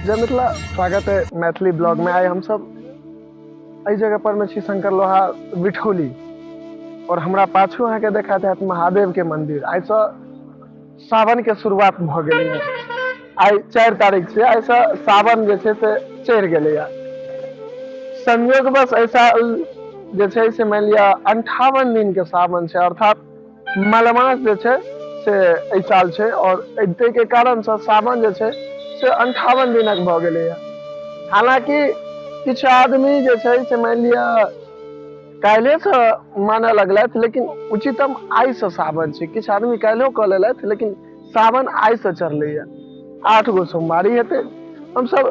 जय मिथिला। स्वागत है मैथिली ब्लॉग में। आइ हमसब एहि जगह पर में छी, शंकर लोहा बिठौली, और हमरा पाछू अहाँके देखा हैत महादेव के मंदिर। आइ से सावन के शुरुआत भऽ गेलै। आइ 4 तारीख छै, आइ से सावन जे छै से चढ़ि गेलैया। संयोगवश ऐसा जे छै से मानि लिअ 58 दिन के सावन छै, अर्थात मलमास जे छै से एहि साल छै, और एहि के कारण से सावन जे छै से 58 दिनक भऽ गेलैया। हालांकि किछु आदमी जे छै से मानि लिअ काल्हिसँ मानऽ लगलथि, लेकिन उचितम आइसँ सावन छै। किछु आदमी काल्हिओ कऽ लेलथि, लेकिन सावन आइसँ चढ़लैया। 8 गो सोमवारी हेतै। हमसब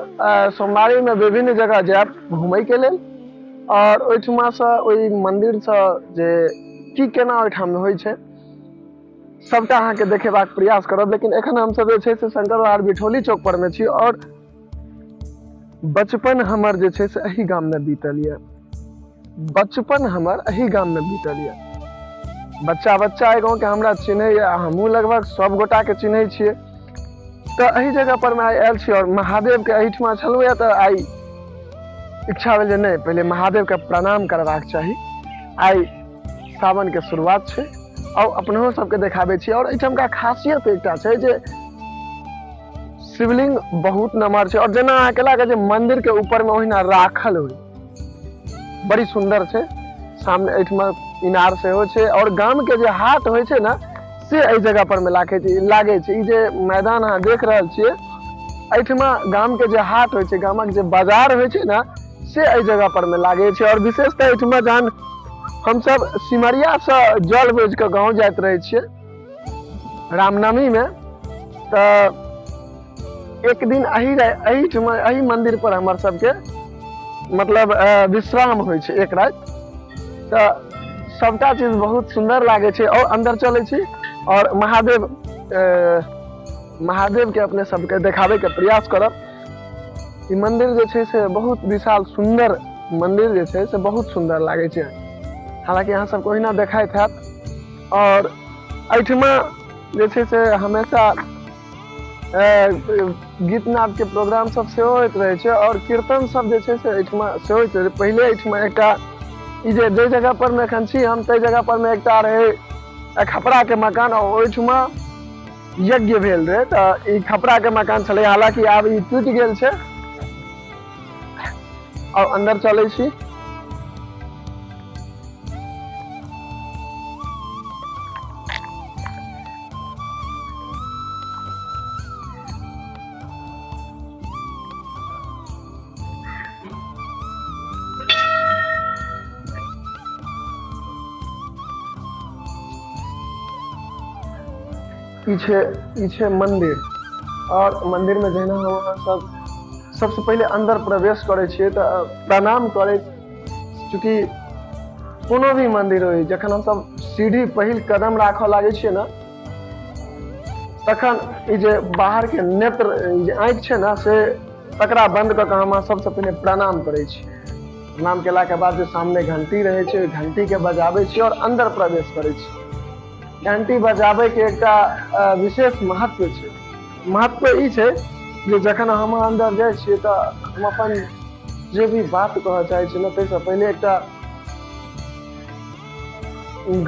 सोमवारीमे विभिन्न जगह जायब घूमयके लेल, और ओहिठुमासँ ओहि मन्दिरसँ जे की केना ओहिठाम होइ छै सबटा अहाँके देखेबाक प्रयास करब। लेकिन एखन हमसब जे छै से शंकर बहार बिठौली चौक पर मे छी, और बचपन हमर जे छै से एही गाम मे बीतल यऽ। बचपन हमर एही गाम मे बीतल यऽ। बच्चा बच्चा एहि गाँव के हमरा चिन्हैया, हमहूँ लगभग सब गोटा के चिन्है छियै। तऽ एहि जगह पर मे आइ आयल छी और महादेव के एहिठमा छलहुँ यऽ, तऽ आइ इच्छा भेल जे नहि, पहिले महादेव के प्रणाम करबाक चाही। आइ सावन के शुरुआत छै और अपनहो सबके देखाबै छी। और एहिठामका खासियत एकटा छै जे शिवलिंग बहुत नमहर छै, और जेना अहाँके लागत जे मंदिर के ऊपर में ओहिना राखल होइ, बड़ी सुंदर छै। सामने एहिठमा इनार सेहो छै, और गाम के जे हाट होइ छै ने से एहि जगह पर में लागे छै, लागे छै। ई जे मैदान अहाँ देख रहल छियै, एहिठमा गाम के जे हाट होइ छै, गामक जे बाजार होइ छै ने, से एहि जगह पर में लागे छै। और विशेषतः एहिठमा जहन हमसब सिमरिया से जल बोझि कऽ गाँव जाइत रहै छियै रामनवमी में, तऽ एक दिन एहिठमा एहि मंदिर पर हमर सबके मतलब विश्राम होइ छै एक राति। तऽ सबटा चीज बहुत सुन्दर लागै छै। और अंदर चलै छी और महादेव के अपने सबके देखाबे के प्रयास करब। ई मंदिर जे छै से बहुत विशाल सुन्दर मंदिर जे छै से बहुत सुन्दर लागै छै। हालांकि अहाँ सबके ओहिना देखाइत हैत। और एहिठमा जे छै से हमेशा गीत नाद के प्रोग्राम सब सेहो होइत रहै छै, और कीर्तन सब जे छै से एहिठमा सेहो होइत रहै छै। पहिले एहिठमा एकटा ई जे जाहि जगह पर मे एखन छी हम, ताहि जगह पर मे एकटा रहै खपरा के मकान, और ओहिठमा यज्ञ भेल रहै, तऽ ई खपरा के मकान छलै। हालांकि आब ई टूटि गेल छै। और अंदर चलै छी। ई छै मंदिर, और मंदिर में जहिना हम अहाँ सब सबसे पहिले अंदर प्रवेश करै छियै तऽ प्रणाम करै, चूँकि कोनो भी मंदिर होइ, जखन हमसब सीढ़ी पहिल कदम राखऽ लागै छियै ने, तखन ई जे बाहर के नेत्र जे आँखि छै ने, से तकरा बंद कऽ कऽ हम सबसँ पहिने प्रणाम करै छी। प्रणाम केलाके बाद जे सामने घंटी रहै छै, ओहि घंटीके बजाबै छी और अंदर प्रवेश करै छी। घंटी बजाबैके एकटा विशेष महत्व छै। महत्व ई छै जे जखन हम अन्दर जाइ छियै तऽ हम अपन जे भी बात कहऽ चाहै छियै ने, ताहिसँ पहिले एकटा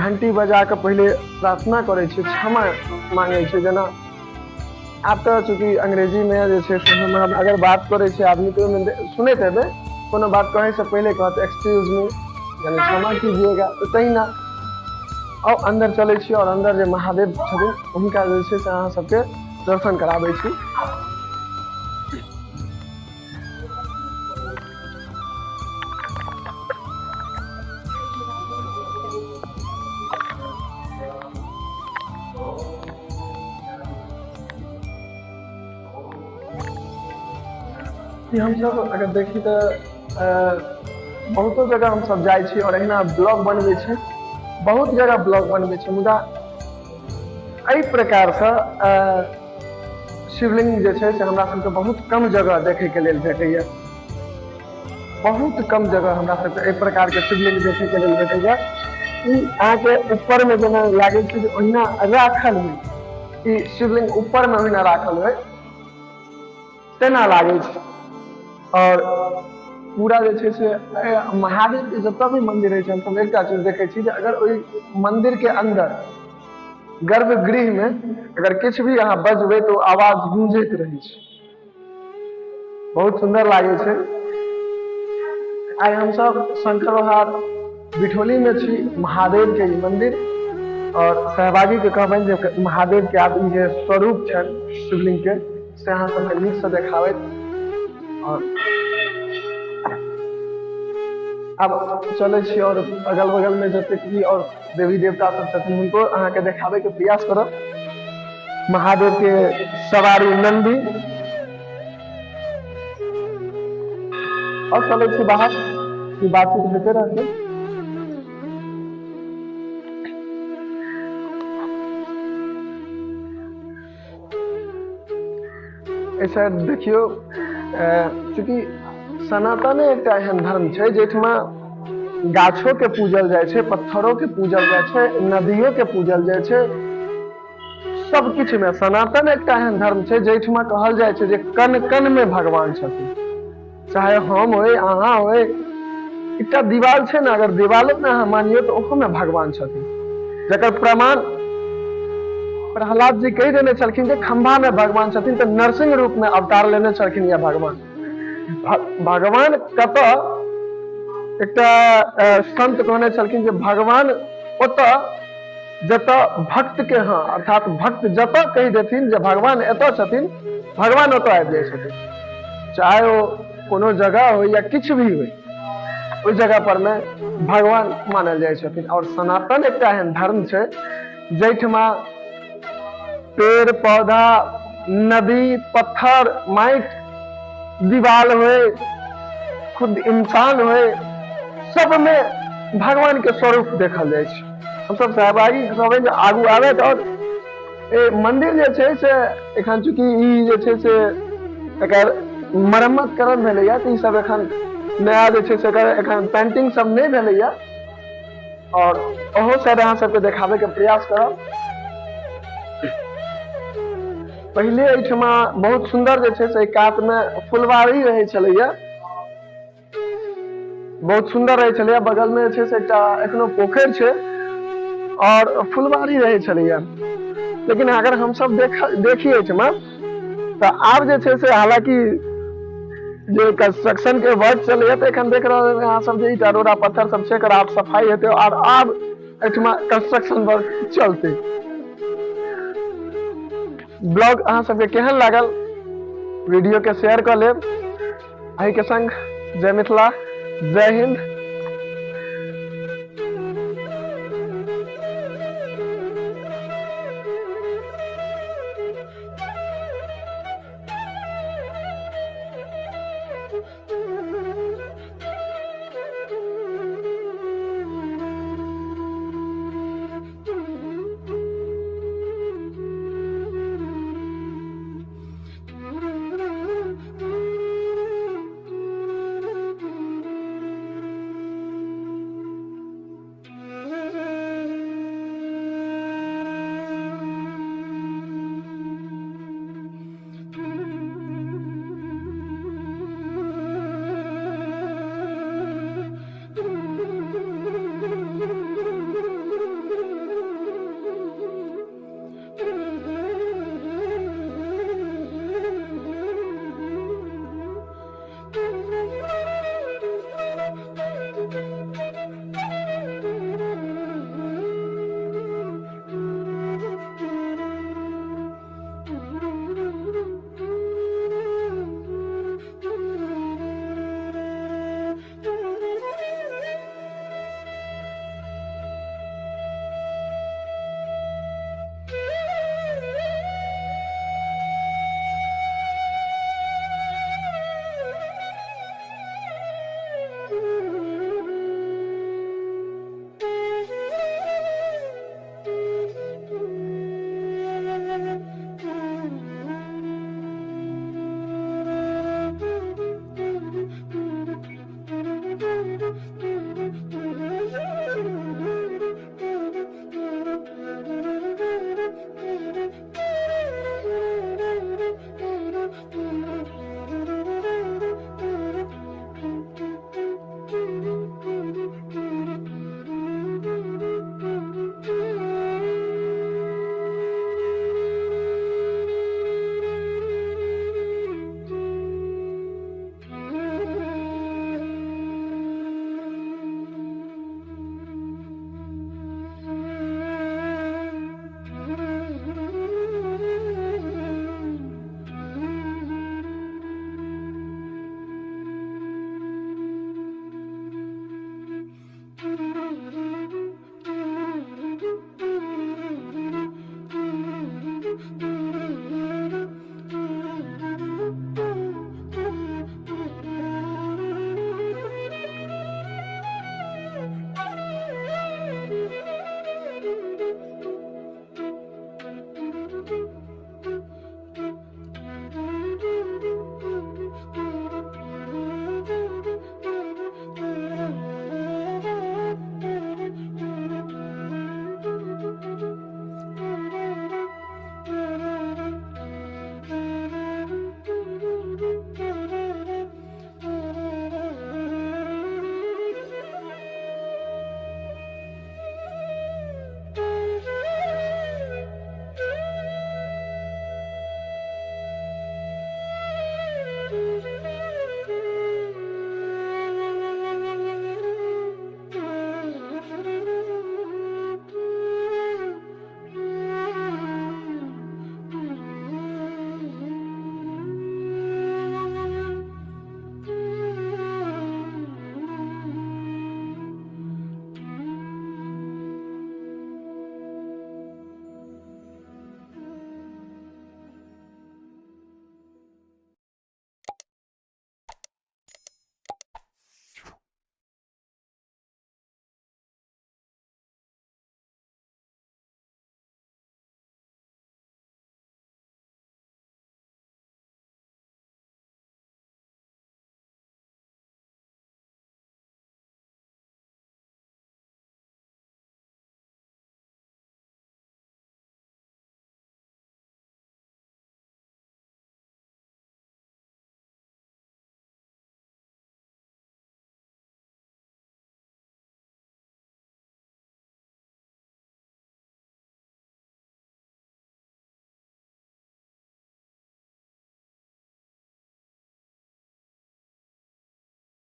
घंटी बजा कऽ पहिले प्रार्थना करै छियै, क्षमा मांगै छियै। जेना आब तऽ चूँकि अंग्रेजीमे जे छै से हम अगर बात करै छियै आदमी तऽ ओहिमे सुनैत हेबै, कोनो बात कहैसँ पहिले कहत एक्सक्यूज मी, यानी क्षमा कीजिएगा। तऽ तहिना आउ अन्दर चलै छी और अन्दर जे महादेव छथिन हुनका जे छै से अहाँ सबके दर्शन कराबै छी। हमसब अगर देखी तऽ बहुतो जगह हमसब जाइ छी और एहिना ब्लॉग बनबै छी, बहुत जगह ब्लॉग बनबै छी, मुदा एहि प्रकारसँ शिवलिंग जे छै से हमरा सबके बहुत कम जगह देखैके लेल भेटैया। बहुत कम जगह हमरा सबके एहि प्रकारके शिवलिंग देखैके लेल भेटैया। ई अहाँके ऊपरमे जेना लागै छै जे ओहिना राखल होइ, ई शिवलिंग ऊपरमे ओहिना राखल होइ। तेना लागै छै। आओर पूरा जे छै से महादेव के जतऽ भी मंदिर होइ छै, हमसब एकटा चीज देखै छी जे अगर ओहि मंदिर के अंदर गर्भगृह में अगर किछु भी अहाँ बजबै तऽ ओ आवाज गूंजैत रहै छै। बहुत सुन्दर लागै छै। आइ हमसब शंकर विहार बिठौली में छी, महादेव के ई मंदिर, और सहभागी के कहबनि जे महादेव के आब ई जे स्वरूप छनि शिवलिंग के, से अहाँ सबके नीक से देखाबैत। और आब चलै छी और अगल बगल में जतेक भी और देवी देवता सब छथिन हुनको अहाँके देखाबे के प्रयास करब। महादेव के सवारी नंदी। और चलै छी बाहर, ई बातचीत होते रहतै। एहि साइड देखियौ, चूँकि सनातने एकटा एहन धर्म छै जाहिठमा गाछो के पूजल जाइ छै, पत्थरो के पूजल जाइ छै, नदियो के पूजल जाइ छै, सब किछु में सनातन एकटा एहन धर्म छै जाहिठमा कहल जाइ छै जे कण कण में भगवान छथिन। चाहे हम होय, अहाँ होय, एकटा दीवाल छै ने, अगर दीवालो में अहाँ मानियौ तऽ ओहो में भगवान छथिन, जकर प्रमाण प्रहलाद जी कहि देने छलखिन जे खंभा में भगवान छथिन, तऽ नरसिंह रूप में अवतार लेने छलखिन यह भगवान। भगवान कतऽ, एकटा संत कहने छलखिन जे भगवान ओतऽ जतऽ भक्त के, हाँ अर्थात भक्त जतऽ कहि देथिन जे भगवान एतऽ छथिन, भगवान ओतऽ आबि जाइ छथिन, चाहे ओ कोनो जगह हो या किछु भी हो, ओहि जगह पर में भगवान मानल जाइ छथिन। और सनातन एकटा एहन धर्म छै जाहिठमा पेड़ पौधा, नदी, पत्थर, माटि, दीवाल होए, खुद इंसान होए, सब में भगवान के स्वरूप देखल जाइ छै। हमसब सहभागी कहबै जे आगू आबे। और ए मंदिर जे छै से एखन चूँकि ई जे छै से एकर मरम्मत करल भेलैया, तऽ ई सब एखन नया जे छै से एकर एखन पेंटिंग सब नहि भेलैया। और ओहो साइड अहाँ सबके देखाबे के प्रयास करब। पहिले एहिठमा बहुत सुंदर जे छै से कात में फुलवारी रहै छलैया, बहुत सुंदर रहै छलैया। बगल में जे छै से एकटा एखनो पोखरि छै और फुलवारी रहै छलैया। लेकिन अगर हमसब देखी एहिठमा तऽ आब जे छै से हालांकि जे कंस्ट्रक्शन के वर्क चलैया, तऽ एखन देख रहल हेबै अहाँ सब जे ईटा रोड़ा पत्थर सब छै, एकर आब सफाई हेतै और आब एहिठमा कंस्ट्रक्शन वर्क चलतै। ब्लॉग अहाँ सबके केहन लागल, वीडियो के शेयर कऽ लेब। एहि के संग जय मिथिला, जय हिंद।